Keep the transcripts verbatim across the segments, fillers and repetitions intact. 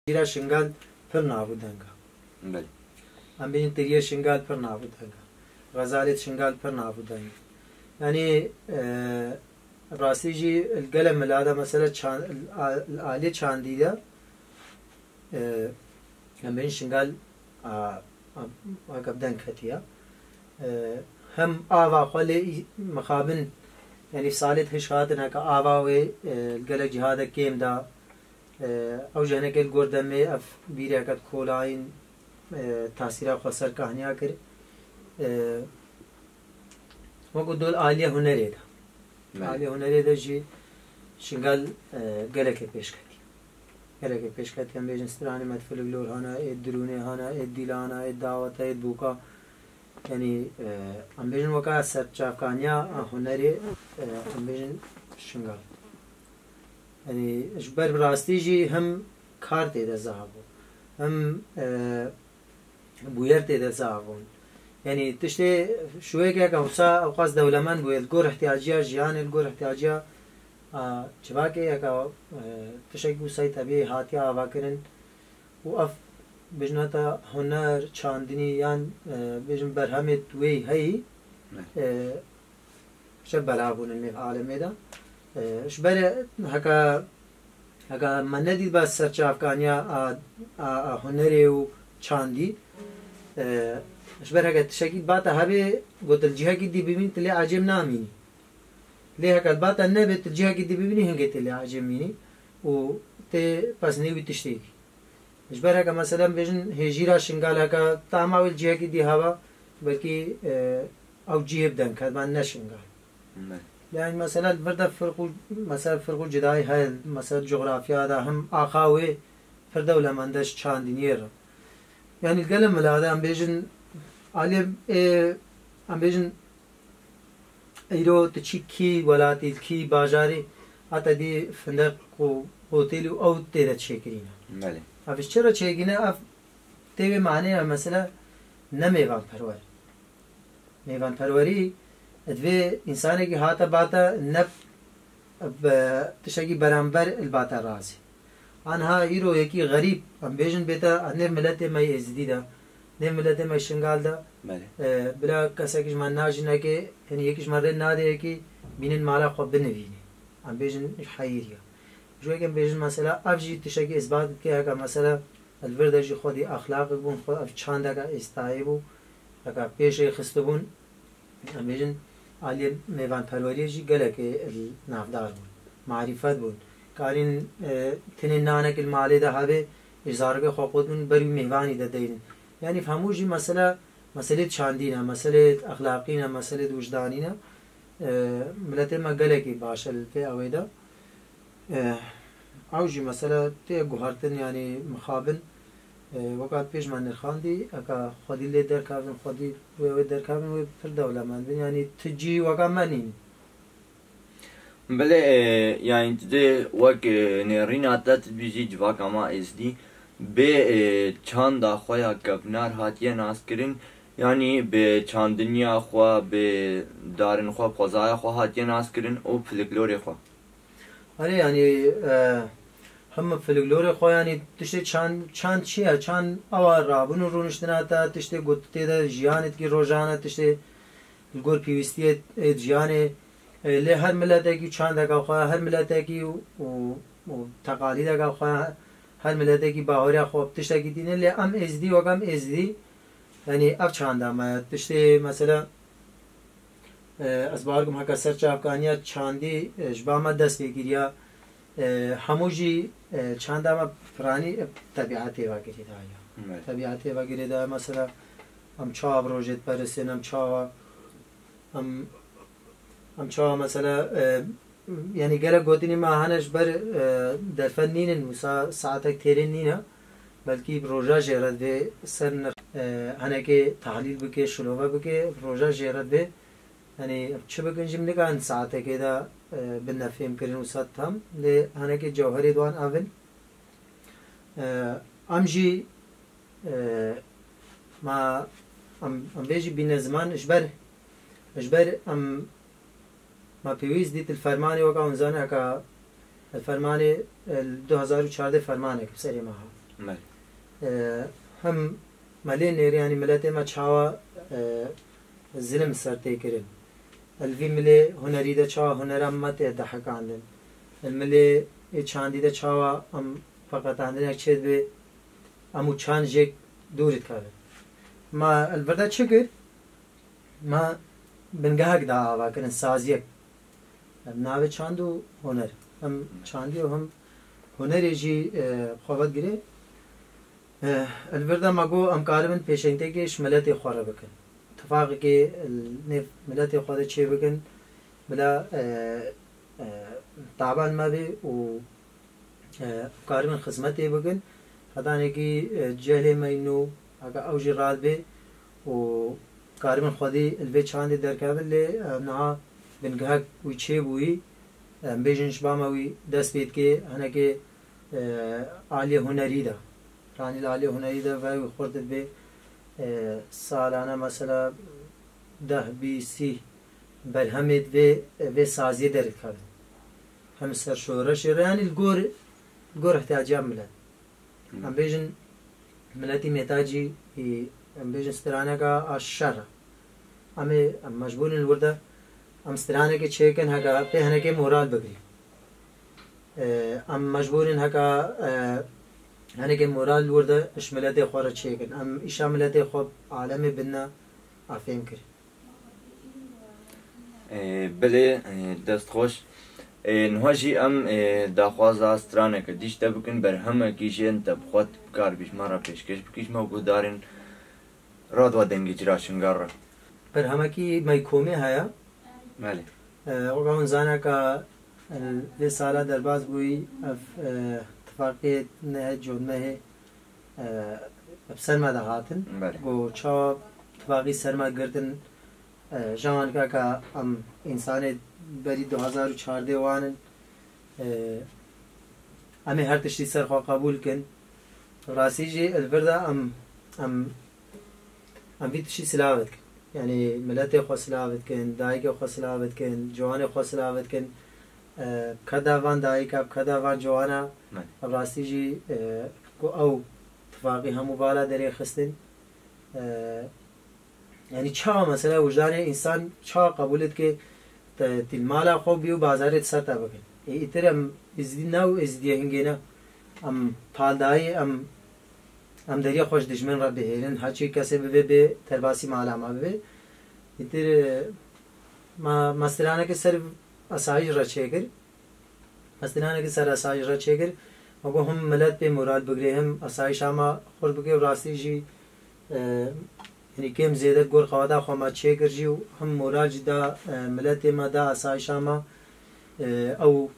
Hêjîra Şingal pir nav û deng e. Belê. Em bêjin Tiriyê Şingal pir nav û deng e. Xezalê Şingal pir nav û deng e. Yanî, e, rastî jî li gelek mila de mesela çan-, li a-, li aliyê çandî de, e, em bêjin Şingal, a, a, weke bi deng ketiye. E, hem ava xwe lê î-, mixabin, yanî salêt hiş hatin heke ava wê, e, li gelek ciha de kêm da, e, ew jî hinekê li gor demê ev bîreke kolayîn, e, tasîra xwe ser kahniya kir. E, wekî dol aliyê hunerê de. Belê. Aliyê hunerê de jî Şingal, e, gelekê pêş ketiye. Gelekê pêş ketiye, em bêjin stranê me folklor hene, ê dirûnê hene, ê dîlan e, ê dawet e, ê bûka. Yanî, e, em bêjin weka serçavkaniya a hunerê, e, em bêjin Şingal. Yanî ji ber bi rastî jî hem kar tê de zaf bû, hem, e, bûyer tê de zaf bûn. Yanî tiştê şûyeke ke wisa ewqas dewlemend bûye, li gor ihtiyaciya jiyanê, li gor ihtiyaciya, a, civakê yeke, e, tiştek wisa tebî hatiye avakirin û ev bijneta huner, çandinî yan, e, bêjin berhemê wê heyî, Ne. e, Şev bela bûnin nêv alemê de. E, ji ber heka, heka me nedît ba serçavkaniya a, a, a hunerê û çandî. E, ji ber heke tiştekî bata hebê, gotin cihekî dî bibîn, tu lê ecêb namînî. Lê heke bata nebe, tu cihekî dî bibînî, hingê tê lê ecêb mînî. Û tê pesnê wî tiştê dî. Ji ber heke, mesela, em bêjin hêjîra Şingal heke, tama wê li cihekî dî heba, belkî, e, ew cihê bi deng ket, ban ne Şingal. Ne. Yani, mesela, li vir de firq û, mesela, firq û cudayî heye, mesela, cografya de hem axa wê pir dewlemend e ji çandiniyê re. Yani, li gelê mila de em bêjin, alê, e, em bêjin, Îro tu çî kî welatî, li kî bajarî, heta dî findeq û hotêl û ew tê de çêkirîne. Belê. Ev ji çi re çêkirîne? Ev tê wê manê ye, mesela, ne mêvanperwer. Mêvanperwerî, divê însanekî hate bate ne bi tiştekî beramber li bate razî. Anha îro yekî xerîb, em bêjin bête nêv miletê me yê Êzidî de, nêv miletê me Şingal de, Belê. e, bila kesek ji me najî neke, yani yekî ji me rê nade yekî bînin mala xwe binivîne. Em bêjin ji heyîr ya. Ji wê em bêjin mesela ev jî tiştekî îsbat dike, heke mesela li vir de jî xwedî exlaqek bûn, xwe ev çandeke êstayê bû, heke pêşê xistibûn. Em bêjin, aliyê mêvanperweriyê jî gelekê navdar bûn. Marîfet bûn. Karîn, e, tenê nanek li malê de habe, ji zarokê xwe qut bûn, ber wî mêvanî de deynin. Yanî hemû jî mesela, meselê çandî ne, meselê exlaqî ne, meselê wijdanî ne. E, miletê me gelekî baş e li vê ewê de. Eh, ew jî mesela tê guhertin, yanî mixabin, eh, weka pêş me nirxandî, eka xwedî lê derkevin, xwedî wê wê derkevin, wê pir dewlemend bin. Yanî ti cî weka me nîn. Belê, e, yani tu dê wek, e, nêrîna te tu dibîjî civaka me Êzidî bê, e, çanda xwe ya kevnar hatiye naskirin, yani bi çandiniya xwe, bi darên xwe, bi xwezaya xwe hatiye naskirin û folklorê xwe. Erê, yanî, e, him folklorê xwe, yanî tiştê çand, çand çi ye? Çand ewa rabûn û rûniştina te, tiştê ku tu tê de jiyanê dikî rojane, tiştê li gor pêwîstiyê, ê, jiyanê, e, lê her miletekî çandeka xwe, her miletekî û, û, û teqalîdeka xwe, her miletekî bahoriya xwe bi tiştekî tîne, lê em Êzidî, wek em Êzidî, yanî ev çanda me, tiştê mesela, E, ez bawer dikim heke ser çavkaniya çandî, e, ji ba me dest pê kiriya, e, hemû jî, e, çanda me piranî, e, tebiatê ve girêdayî ye. Evet. Tebiatê ve girêdayî ye, mesela, em çawa bi rojê diperisin, em çawa, em, em çawa, mesela, e, Yanî gelek gotinî me hene ji ber, e, derfet nînin, wisa saetek têrê nîne. Belkî bi roja jê re divê ser nirx, e, henekê tahlîl bike, şilove bike, bi roja jê re divê. Yanî çi bikin jî nikarin saetekê de, e, bine fêhmkirin wisa tam. Lê henekê cewherê di wan ev in. E, em jî, e, ma, em, em bêjî bîne ziman, ji ber, ji ber em, ma pêwîst dît li fermanê weka hûn zanî, heka li fermanê, e, li du hezar û çardeh fermanek bi serê me hat. Belê. E, hem me lê nêrî, yanî miletê me çawa, e, zilim ser tê kirin. Li vî milê hunerî de çawa hunera me tê dehekandin. Li milê ê çandî de çawa em veqetandinek çêdibe, em û çand jêk dûr dikevin. Me li vir de çi kir? Me bingehek da ava kirin, saziyek. Em navê çand û huner. Hem çandî û hem hunerê jî, e, xwe vedigire. E, li vir de me got, em karibin pêşengtêkê ji miletê xwe re bikin. Tifaqekê li nêv miletê xwe de çê bikin. Bila, e, e, taban me bê û, e, em karibin xizmetê bikin. Hetanekî, e, cehlê me yî nû, heke ew jî radibe û karibin xwedî li vê çandê derkevin, lê, e, niha bingehek wî çêbûyî, em bêjin ji ba me wî dest pê dike, hinekê, e, aliyê hunerî de. Ranî li aliyê hunerî de ve wî xurt dibe, e, salane mesela deh, bîst, sî berhemê di vê, vê saziyê derikevin. Hem ser şoreşê re, yanî li gor, li gor ihtiyaciya milet. Em bêjin miletî Mêtacî, em bêjin straneka a şer e. Em ê, em mecbûr in li wir de em stranekê çêkin, heke pê hinekê moral bigirî. E, em mecbûr in heke, e, hinekê moral li wir de ji miletê xwe re çêkin. Em îşa miletê xwe alemê bin ne, a fêm kir. Ê, belê, ê, dest xweş. Ê, niha jî em, ê, daxwaza straneke dî ji te bikin, berhemekî jê te bi xwe bi kar bî ji me re pêşkêş bikî, ji me guhdarên Radwa Dengê Cila Şingal re. Berhemekî me yî komê heye. Belê. Ê, weka hûn zane ka, ê, vê sala derbas bûyî, ev, ê, tifaqê nehê cotmehê e, bi ser me de hatin. Belê. Ku çawa tifaqî ser me girtin, e, jawan kaka em însanê berî du hazar û çardeh wan in. E, em ê her tiştî ser xwe qebûl kin. Rastî jî li vir de em, em, em vî tiştî silav dikin. Yanî miletê xwe silav dikin, dayikê xwe silav dikin, ciwanê xwe silav dikin. E, bi keda van dayika, bi keda van ciwana, Belê. Rastî jî, e, ku ew tifaqî hemû vala derê xistin. E, yanî çawa mesela wijdanê însan çawa qebûl dike te, tî mala xwe bî û bazarê di ser te bikin. Ê, îtir em êzidî ne û êzidiyê hingê ne. Em paldayî, em, em deriyê xwe ji dijmin re bihêlin. Heçî kesê bibe bê terbasî mala me bibe. Îtir, e, ma, ma straneke ser asayîş re çêkir. Hestinanekî ser asayîş re çêkir. Me got him milet pê moral bigirê, him asayîşa me xurt bike û rastî jî, e, yanî kêm zêde gor qeweta xwe me çêkir jî û him moral jî da, e, miletê me da asayîşa me, e, ew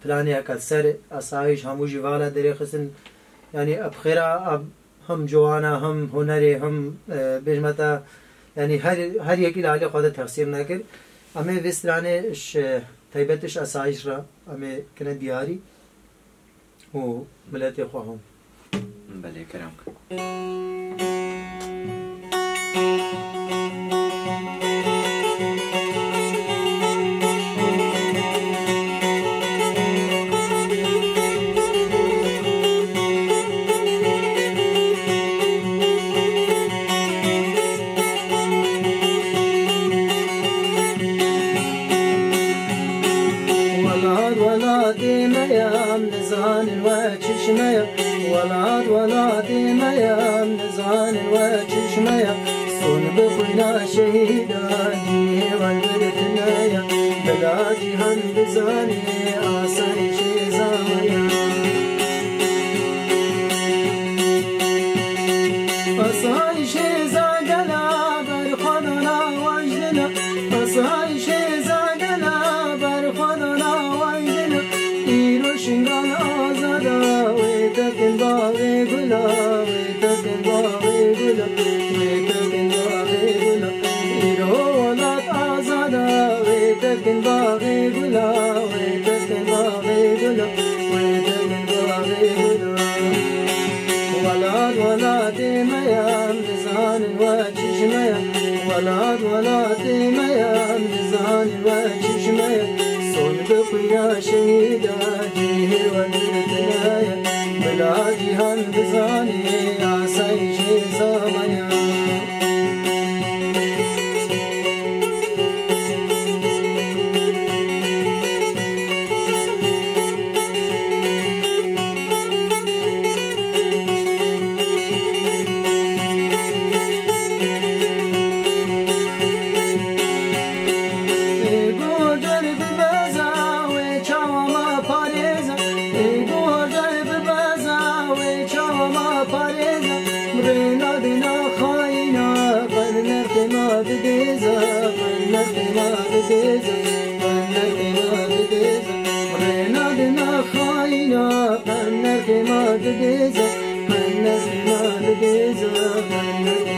planê heke ser asayîş hemû jî vala derê xistin. Yanî bi xêra, him ciwana, him hunerê, him, e, bêjme te, yanî her, her yekî li alî xwe de texsîr nekir. Em ê vê stranê ji taybet ji asayîş re em ê kine diyarî û miletê xwe hûn. Belê, kerem. Welat welatê me ye, em nizanin we çi ji me ye. Welat welatê me ye, em nizanin we çi ji me ye. Son bi xwîna şehîda cihê we li vir tune ye. Bila cîhan bizane asayîşê za ye. Asayîşê za gela berxwedana wajdina. Asayîşê za gela berxwedana wajdina. Îro Şingal azada, wê tekin bavê gula, wê tekin bavê gula, wê tekin bavê gula. Îro welat azada, wê tekin bavê gula, wê tekin bavê gula, wê tekin bavê gula. Welat welatê me ye, em dizanin we çi ji me ye. Welat welatê me ye, em dizanin we çi ji me ye. Son bi xwîna şehîda cihê we girtine ye. Bila cîhan bizane Ma parêze, rêna dina xayîna, qennertê ma didêze, qennertê ma didêze, qennertê ma didêze. Rêna dina xayîna, qennertê ma didêze, qennertê ma didêze, qennertê